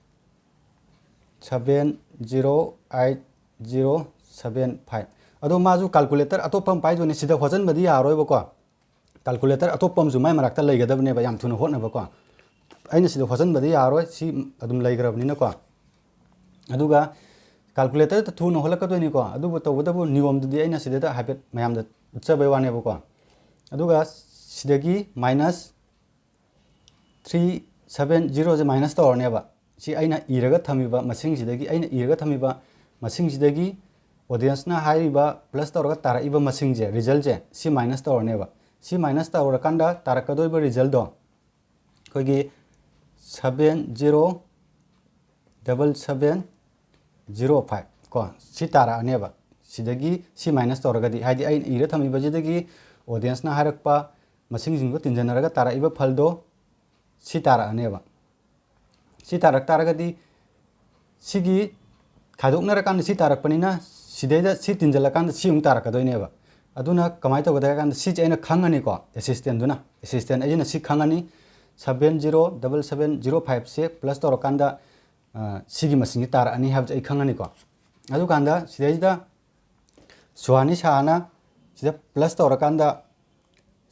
Seven zero eight zero seven five. ꯑꯗꯣ ꯃꯥꯁꯨ ꯀꯥꯜꯀꯨꯂꯦꯇꯔ ꯑꯇꯣꯞꯄ ꯑꯃ ꯄꯥꯏꯗꯣꯏꯅꯤ, ꯁꯤꯗ ꯍꯣꯠꯆꯟꯕꯗꯤ ꯌꯥꯔꯣꯏꯕꯀꯣ꯫ ꯀꯥꯜꯀꯨꯂꯦꯇꯔ ꯑꯇꯣꯞꯄ ꯑꯃꯁꯨ ꯃꯥꯏ ꯃꯅꯥꯛꯇ ꯂꯩꯒꯗꯕꯅꯦꯕ, ꯌꯥꯝ ꯊꯨꯅ ꯍꯣꯠꯅꯕꯀꯣ꯫ ꯑꯩꯅ ꯁꯤꯗ ꯍꯣꯠꯆꯟꯕꯗꯤ ꯌꯥꯔꯣꯏ, ꯁꯤ ꯑꯗꯨꯝ ꯂꯩꯈ꯭ꯔꯕꯅꯤꯅꯀꯣ꯫ ꯑꯗꯨꯒ ꯀꯥꯜꯀꯨꯂꯦꯇꯔꯗ ꯊꯨꯅ ꯍꯣꯠꯂꯛꯀꯗꯣꯏꯅꯤꯀꯣ, ꯑꯗꯨꯕꯨ ꯇꯧꯕꯇꯕꯨ ꯅꯤꯌꯣꯝꯗꯨꯗꯤ ꯑꯩꯅ ꯁꯤꯗꯩꯗ ꯍꯥꯏꯐꯦꯠ ꯃꯌꯥꯝꯗ ꯎꯠꯆꯕꯩ ꯋꯥꯅꯦꯕꯀꯣ꯫ ꯑꯗꯨꯒ ꯁꯤꯗꯒꯤ ꯃꯥꯏꯅꯁ ꯊ꯭ꯔꯤ ꯁꯕꯦꯟ ꯖꯤꯔꯣꯁꯦ ꯃꯥꯏꯅꯁ ꯇꯧꯔꯅꯦꯕ꯫ ꯁꯤ ꯑꯩꯅ ꯏꯔꯒ ꯊꯝꯃꯤꯕ ꯃꯁꯤꯡꯁꯤꯗꯒꯤ, ꯑꯩꯅ ꯏꯔꯒ ꯊꯝꯃꯤꯕ ꯃꯁꯤꯡꯁꯤꯗꯒꯤ ꯑꯣꯗꯤꯌꯦꯟꯁꯅ ꯍꯥꯏꯔꯤꯕ ꯄ꯭ꯂꯁ ꯇꯧꯔꯒ ꯇꯥꯔꯛꯏꯕ ꯃꯁꯤꯡꯁꯦ, ꯔꯤꯖꯜꯁꯦ, ꯁꯤ ꯃꯥꯏꯅꯁ ꯇꯧꯔꯅꯦꯕ꯫ ꯁꯤ ꯃꯥꯏꯅꯁ ꯇꯧꯔꯀꯥꯟꯗ ꯇꯥꯔꯛꯀꯗꯣꯏꯕ ꯔꯤꯖꯜꯗꯣ ꯑꯩꯈꯣꯏꯒꯤ seven zero double seven zero five ꯀꯣ, ꯁꯤ ꯇꯥꯔꯛꯑꯅꯦꯕ꯫ ꯁꯤꯗꯒꯤ ꯁꯤ ꯃꯥꯏꯅꯁ ꯇꯧꯔꯒꯗꯤ, ꯍꯥꯏꯗꯤ ꯑꯩꯅ ꯏꯔ ꯊꯝꯃꯤꯕꯁꯤꯗꯒꯤ ꯑꯣꯗꯤꯌꯦꯟꯁꯅ ꯍꯥꯏꯔꯛꯄ ꯃꯁꯤꯡꯁꯤꯡꯗꯣ ꯇꯤꯟꯖꯟꯅꯔꯒ ꯇꯥꯔꯛꯏꯕ ꯐꯜꯗꯣ ꯁꯤ ꯇꯥꯔꯛꯑꯅꯦꯕ꯫ ꯁꯤ ꯇꯥꯔꯛ ꯇꯥꯔꯒꯗꯤ ꯁꯤꯒꯤ ꯈꯥꯏꯗꯣꯛꯅꯔꯀꯥꯟꯗ ꯁꯤ ꯇꯥꯔꯛꯄꯅꯤꯅ, ꯁꯤꯗꯩꯗ ꯁꯤ ꯇꯤꯟꯖꯜꯂꯀꯥꯟꯗ ꯁꯤ ꯑꯃꯨꯛ ꯇꯥꯔꯛꯀꯗꯣꯏꯅꯦꯕ꯫ ꯑꯗꯨꯅ ꯀꯃꯥꯏꯅ ꯇꯧꯒꯗꯒꯦ ꯍꯥꯏ ꯀꯥꯟꯗ, ꯁꯤꯁꯦ ꯑꯩꯅ ꯈꯪꯉꯅꯤꯀꯣ, ꯑꯦꯁꯤꯁꯇꯦꯟꯗꯨꯅ, ꯑꯦꯁꯤꯁꯇꯦꯟ ꯑꯩꯁꯤꯅ ꯁꯤ ꯈꯪꯉꯅꯤ, seven zero double seven zero ꯐꯥꯏꯚꯁꯦ ꯄ꯭ꯂꯁ ꯇꯧꯔꯀꯥꯟꯗ, ꯑ, ꯁꯤꯒꯤ ꯃꯁꯤꯡꯁꯦ ꯇꯥꯔꯛꯑꯅꯤ ꯍꯥꯏꯕꯁꯦ ꯑꯩ ꯈꯪꯉꯅꯤꯀꯣ꯫ ꯑꯗꯨꯀꯥꯟꯗ ꯁꯤꯗꯩꯁꯤꯗ ꯁꯨꯍꯥꯅꯤ ꯁꯥꯍꯥꯅ ꯁꯤꯗ ꯄ꯭ꯂꯁ ꯇꯧꯔꯀꯥꯟꯗ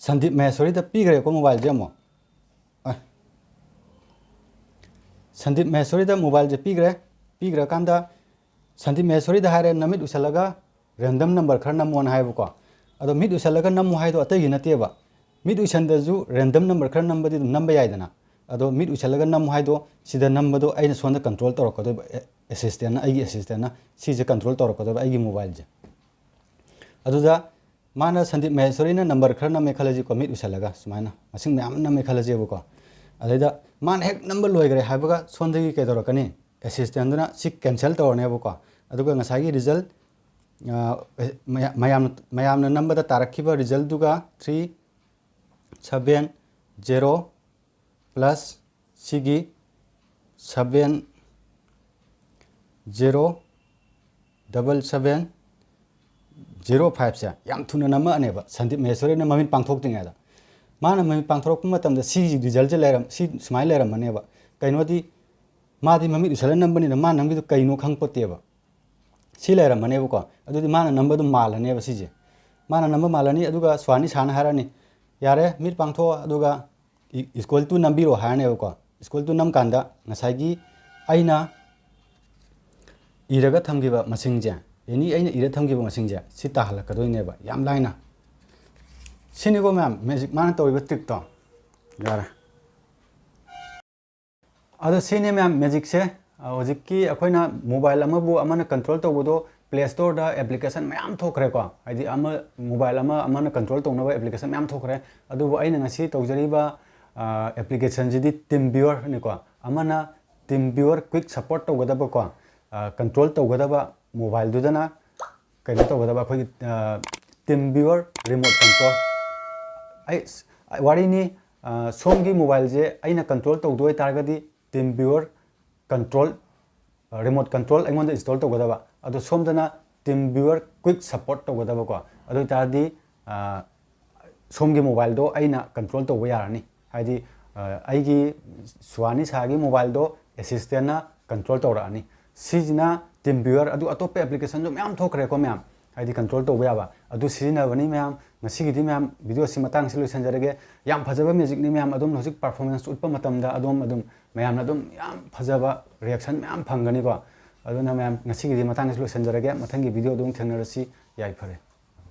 ꯁꯟꯗꯤꯞ ꯃꯍꯦꯁꯣꯔꯤꯗ ꯄꯤꯈ꯭ꯔꯦꯀꯣ mobileꯁꯦ ꯑꯃꯨꯛ꯫ ꯑ, ꯁꯟꯗꯤꯞ ꯃꯍꯦꯁꯣꯔꯤꯗ mobileꯁꯦ ꯄꯤꯈ꯭ꯔꯦ꯫ ꯄꯤꯈ꯭ꯔꯀꯥꯟꯗ ꯁꯟꯗꯤꯞ ꯃꯍꯦꯁꯣꯔꯤꯗ ꯍꯥꯏꯔꯦ, "ꯅꯃꯤꯠ ꯎꯏꯁꯜꯂꯒ random number ꯈꯔ ꯅꯝꯃꯣꯅ" ꯍꯥꯏꯕꯀꯣ꯫ ꯑꯗꯣ ꯃꯤꯠ ꯎꯏꯁꯜꯂꯒ ꯅꯝꯃꯨ ꯍꯥꯏꯗꯣ ꯑꯇꯩꯒꯤ ꯅꯠꯇꯦꯕ꯫ ꯃꯤꯠ ꯎꯏꯁꯟꯗꯁꯨ random number ꯈꯔ ꯅꯝꯕꯗꯤ ꯑꯗꯨꯝ ꯅꯝꯕ ꯌꯥꯏꯗꯅ꯫ ꯑꯗꯣ ꯃꯤꯠ ꯎꯏꯁꯜꯂꯒ ꯅꯝꯃꯨ ꯍꯥꯏꯗꯣ, ꯁꯤꯗ ꯅꯝꯕꯗꯣ ꯑꯩꯅ ꯁꯣꯝꯗ control ꯇꯧꯔꯛꯀꯗꯣꯏꯕ, ꯑꯦ-, assistantꯅ, ꯑꯩꯒꯤ assistantꯅ ꯁꯤꯁꯦ control ꯇꯧꯔꯛꯀꯗꯣꯏꯕ ꯑꯩꯒꯤ mobileꯁꯦ꯫ ꯑꯗꯨꯗ ꯃꯥꯅ, ꯁꯟꯗꯤꯞ ꯃꯍꯦꯁꯣꯔꯤꯅ number ꯈꯔ ꯅꯝꯃꯦ ꯈꯜꯂꯁꯤꯀꯣ, ꯃꯤꯠ ꯎꯏꯁꯜꯂꯒ ꯁꯨꯃꯥꯏꯅ ꯃꯁꯤꯡ ꯃꯌꯥꯝ ꯑꯃ ꯅꯝꯃꯦ ꯈꯜꯂꯁꯦꯕꯀꯣ꯫ ꯑꯗꯩꯗ ꯃꯥꯅ ꯍꯦꯛ ꯅꯝꯕ ꯂꯣꯏꯈ꯭ꯔꯦ ꯍꯥꯏꯕꯒ ꯁꯣꯝꯗꯒꯤ ꯀꯩꯗꯧꯔꯛꯀꯅꯤ? Assistantꯗꯨꯅ ꯁꯤ cancel ꯇꯧꯔꯅꯦꯕꯀꯣ꯫ ꯑꯗꯨꯒ ꯉꯁꯥꯏꯒꯤ result, ꯑ, ꯃꯌꯥ-, ꯃꯌꯥꯝ, ꯃꯌꯥꯝꯅ ꯅꯝꯕꯗ ꯇꯥꯔꯛꯈꯤꯕ resultꯗꯨꯒ three seven zero plus ꯁꯤꯒꯤ seven zero double seven zero fiveꯁꯦ ꯌꯥꯝ ꯊꯨꯅ ꯅꯝꯃꯛꯑꯅꯦꯕ, ꯁꯟꯗꯤꯞ ꯃꯍꯦꯁꯣꯔꯤꯅ ꯃꯃꯤꯠ ꯄꯥꯡꯊꯣꯛꯇ꯭ꯔꯤꯉꯩꯗ꯫ ꯃꯥꯅ ꯃꯃꯤꯠ ꯄꯥꯡꯊꯣꯔꯛꯄ ꯃꯇꯝꯗ ꯁꯤꯒꯤ resultꯁꯦ ꯂꯩꯔꯝ-, ꯁꯤ ꯁꯨꯃꯥꯏꯅ ꯂꯩꯔꯝꯃꯅꯦꯕ꯫ ꯀꯩꯅꯣꯗꯤ ꯃꯥꯗꯤ ꯃꯃꯤꯠ ꯎꯏꯁꯜꯂ ꯅꯝꯕꯅꯤꯅ ꯃꯥ ꯅꯝꯕꯤꯗꯣ ꯀꯩꯅꯣ ꯈꯪꯄꯣꯠꯇꯦꯕ꯫ ꯁꯤ ꯂꯩꯔꯝꯃꯅꯦꯕꯀꯣ꯫ ꯑꯗꯨꯗꯤ ꯃꯥꯅ ꯅꯝꯕꯗꯣ ꯃꯥꯜꯂꯅꯦꯕ ꯁꯤꯁꯦ꯫ ꯃꯥꯅ ꯅꯝꯕ ꯃꯥꯜꯂꯅꯤ, ꯑꯗꯨꯒ ꯁ꯭ꯋꯥꯅꯤꯁꯥꯅ ꯍꯥꯏꯔꯛꯑꯅꯤ, "ꯌꯥꯔꯦ, ꯃꯤꯠ ꯄꯥꯡꯊꯣꯛꯑꯣ, ꯑꯗꯨꯒ E-, equal to ꯅꯝꯕꯤꯔꯣ" ꯍꯥꯏꯔꯅꯦꯕꯀꯣ꯫ Equal to ꯅꯝꯀꯥꯟꯗ ꯉꯁꯥꯏꯒꯤ ꯑꯩꯅ ꯏꯔꯒ ꯊꯝꯈꯤꯕ ꯃꯁꯤꯡꯁꯦ, any ꯑꯩꯅ ꯏꯔ ꯊꯝꯈꯤꯕ ꯃꯁꯤꯡꯁꯦ, ꯁꯤ ꯇꯥꯍꯜꯂꯛꯀꯗꯣꯏꯅꯦꯕ, ꯌꯥꯝ ꯂꯥꯏꯅ꯫ ꯁꯤꯅꯤꯀꯣ ꯃꯌꯥꯝ, magic ꯃꯥꯅ ꯇꯧꯔꯤꯕ trickꯇꯣ꯫ ꯌꯥꯔꯦ꯫ ꯑꯗꯣ ꯁꯤꯅꯤ ꯃꯌꯥꯝ magicꯁꯦ꯫ ꯑ, ꯍꯧꯖꯤꯛꯀꯤ ꯑꯩꯈꯣꯏꯅ mobile ꯑꯃꯕꯨ ꯑꯃꯅ control ꯇꯧꯕꯗꯣ Play Storeꯗ application ꯃꯌꯥꯝ ꯊꯣꯛꯈ꯭ꯔꯦꯀꯣ꯫ ꯍꯥꯏꯗꯤ ꯑꯃ, mobile ꯑꯃ ꯑꯃꯅ control ꯇꯧꯅꯕ application ꯃꯌꯥꯝ ꯊꯣꯛꯈ꯭ꯔꯦ꯫ ꯑꯗꯨꯕꯨ ꯑꯩꯅ ꯉꯁꯤ ꯇꯧꯖꯔꯤꯕ, ꯑ, applicationꯁꯤꯗꯤ TeamViewerꯅꯤꯀꯣ꯫ ꯑꯃꯅ TeamViewer quick support ꯇꯧꯒꯗꯕꯀꯣ, ꯑ, control ꯇꯧꯒꯗꯕ mobileꯗꯨꯗꯅ ꯀꯩꯅꯣ ꯇꯧꯒꯗꯕ ꯑꯩꯈꯣꯏꯒꯤ, ꯑ, TeamViewer remote control꯫ ꯑꯩ ꯁ-, ꯋꯥꯔꯤꯅꯤ, ꯑ, ꯁꯣꯝꯒꯤ mobileꯁꯦ ꯑꯩꯅ control ꯇꯧꯗꯣꯏ ꯑꯣꯏꯇꯥꯔꯒꯗꯤ TeamViewer control, remote control ꯑꯩꯉꯣꯟꯗ install ꯇꯧꯒꯗꯕ꯫ ꯑꯗꯣ ꯁꯣꯝꯗꯅ TeamViewer quick support ꯇꯧꯒꯗꯕꯀꯣ꯫ ꯑꯗꯨ ꯑꯣꯏꯇꯥꯔꯗꯤ, ꯑ, ꯁꯣꯝꯒꯤ mobileꯗꯣ ꯑꯩꯅ control ꯇꯧꯕ ꯌꯥꯔꯅꯤ꯫ ꯍꯥꯏꯗꯤ, ꯑ, ꯑꯩꯒꯤ ꯁ꯭ꯋꯥꯅꯤꯁꯥꯒꯤ mobileꯗꯣ assistantꯅ control ꯇꯧꯔꯛꯑꯅꯤ꯫ ꯁꯤꯁꯤꯅ TeamViewer, ꯑꯗꯨ ꯑꯇꯣꯞꯄ applicationꯁꯨ ꯃꯌꯥꯝ ꯊꯣꯛꯈ꯭ꯔꯦꯀꯣ ꯃꯌꯥꯝ꯫ ꯍꯥꯏꯗꯤ control ꯇꯧꯕ ꯌꯥꯕ, ꯑꯗꯨ ꯁꯤꯖꯤꯟꯅꯕꯅꯤ ꯃꯌꯥꯝ꯫ ꯉꯁꯤꯒꯤꯗꯤ ꯃꯌꯥꯝ video ꯑꯁꯤ ꯃꯇꯥꯡꯁꯤ ꯂꯣꯏꯁꯤꯟꯖꯔꯒꯦ꯫ ꯌꯥꯝ ꯐꯖꯕ music ꯅꯤ ꯃꯌꯥꯝ, ꯑꯗꯣꯝꯅ ꯍꯧꯖꯤꯛ performance ꯎꯠꯄ ꯃꯇꯝꯗ ꯑꯗꯣꯝ ꯑꯗꯨꯝ ꯃꯌꯥꯝꯅ ꯑꯗꯨꯝ ꯌꯥꯝ ꯐꯖꯕ reaction ꯃꯌꯥꯝ ꯐꯪꯒꯅꯤꯀꯣ꯫ ꯑꯗꯨꯅ ꯃꯌꯥꯝ, ꯉꯁꯤꯒꯤꯗꯤ ꯃꯇꯥꯡꯁꯤ ꯂꯣꯏꯁꯤꯟꯖꯔꯒꯦ꯫ ꯃꯊꯪꯒꯤ video ꯑꯗꯨꯝ ꯊꯦꯡꯅꯔꯁꯤ꯫ ꯌꯥꯏꯐꯔꯦ꯫